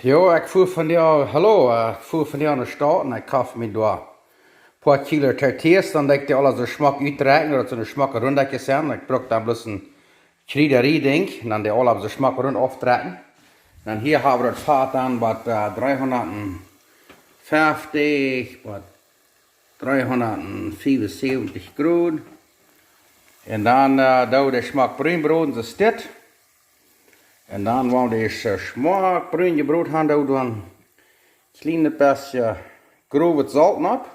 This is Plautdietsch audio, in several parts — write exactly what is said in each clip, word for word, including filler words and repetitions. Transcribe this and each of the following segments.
Jo, ekj fua vondoag, hallo, ekj fua vondoag no de Staut un ekj koft mie doa een poa Kilo Tortillas, dan deed ekj dee aule soo schmock utdrekjen, daut see soo schmocke Rundakjes sent. Ekj bruck dan bloos een Kjriedarie-Dinkj, un dan dee aule soo schmock rund aufdrekjen. Dan hia hab wie daut Fat dan bie, äh, dreehundatfeftich, bie dreehundatfiefunsäwentich Grod. Un dan, äh, doo wie dee schmock brun broden, soo aus dit. Un dan, wan dee, äh, schmock brun jebroden haben, doo wie dan een kjlien bät growet Solt nopp.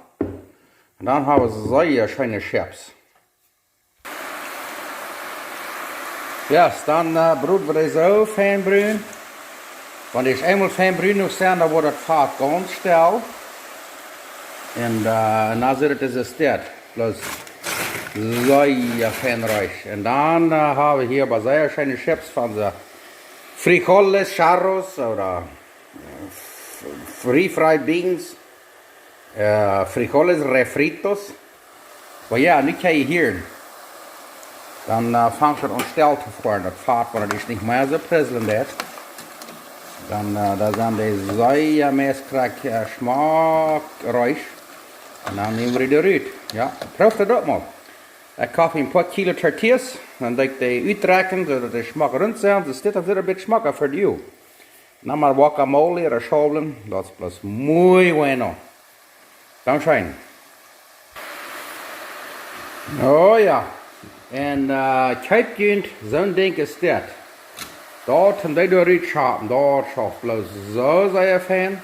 Un dan hab wie sea scheene Chips. Jo, dan, äh, broden wie dee soo fein brun. Wan dee eemol fein brun jenuach sent, dan woat daut Fat gaunz stell. Un, äh, un dan sitt et, es dit. Bloos sea fein reesch. Un dan, äh, hab wie hia een poa sea scheene Chips von dee Frijoles Charros ooda, äh, f-, refried beans, äh, frijoles refritos. Oba jo, nu kjenn jie hieren. Dan, äh, fangt et aun stell to woaren, daut Fat, wan et nich mea soo prizzlen deit. Dan, äh, dan sent dee sea meist krakjt, äh, schmock reesch. Un dan näm wie dee rut. Jo, proow daut uk mol. Ekj koft een poa Kilo Tortillas, dan deed ekj dee utdrekjen, soo daut dee schmock rund sent. Soo es dit dan wada een bät schmocka fa die. Nada más guacamole ooda Schaublen, daut es bloos muy bueno. Dankscheen. Oh jo. Un, äh, kjikjt junt, soon Dinkj es dit. Daut, om dee doa rut to schapen, daut schauft bloos soo sea fein.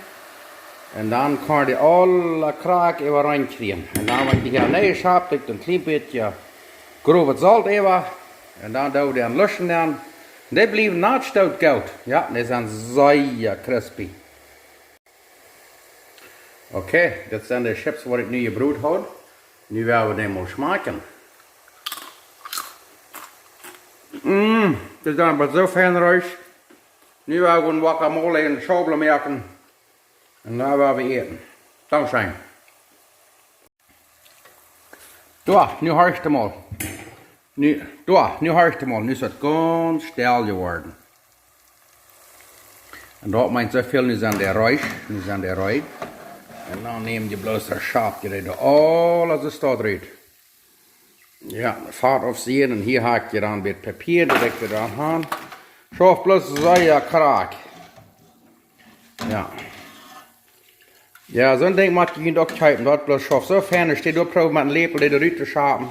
Un dan kaun dee aule Krakj äwareen kjrieen. Un dan, wan jie hia nä schapt, doo ekj een kjlien bät growet Solt äwa. Un dan doo wie dee aun luschen dan. Un dee bliewen nat stoot goot. Jo, dee sent sea crispy. Okay, dit sent de Chips waut ekj nu jebroden haud. Nu woa wie dee mol schmakjen. Mm, dit sent oba soo fein reesch. Nu woa wie een guacamole un Schaublen moaken. Un dan woa wie äten. Dankscheen. Doa, nu horcht mol. Nu, doa, nu horcht mol. Nu es et gaunz stell jeworden. Un daut meent soo väl, nu sent dee reesch, nu sent dee reed. Un dan näm jie bloos de Schap, jie deed aule soo staut rut. Jo, Fat aufsieen un hia hab ekj dan een bät Papia, daut ekj doa aun han. Schauft bloos sea krakjt. Jo. Jo, soon Dinkj mott jie uk kjeepen, daut bloos schauft soo fein, es dit, doa proow met een Läpel dee rut to schapen.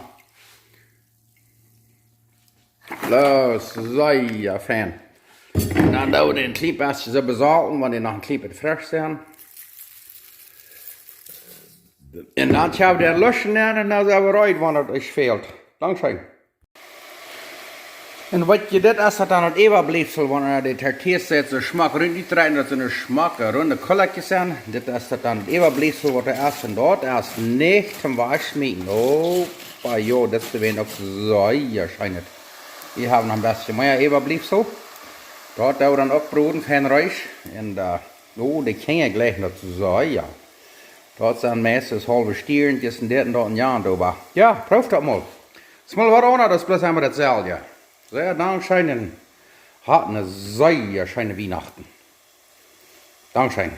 Bloos sea fein. Un dan doo wie dee een kjlien bät soo besolten, wan dee noch een kjlien bät fresch sent. Un dan woa wie dee luschen dan un dan sent wie reed, wan et ieescht fält. Dankscheen. Un weet jie, dit es daut dan daut Äwabliefsel, wan, äh, de Tortillas soo schmock rund utdrekjen, daut see schmocke runde Kullakjes sent. Dit es daut dan daut Äwabliefsel waut doa es, un daut es nich toom wajchschmieten. Oh, oba jo, dit es de Wien uk soo, jo, scheen. Wie haben noch een bät mea Äwabliefsel. Daut doo wie dan uk broden, fein reesch. Un, äh, oh, dee Kjinja jlikjen daut soo, jo. Daut sent meist haulwe Stiernkjes un dit un daut un jo, un doa. Jo, proow daut mol. Smaut waut aundasch, daut es bloos emma daut selwje. Sea dankscheen un hat eene sea scheene Wienachten. Dankscheen.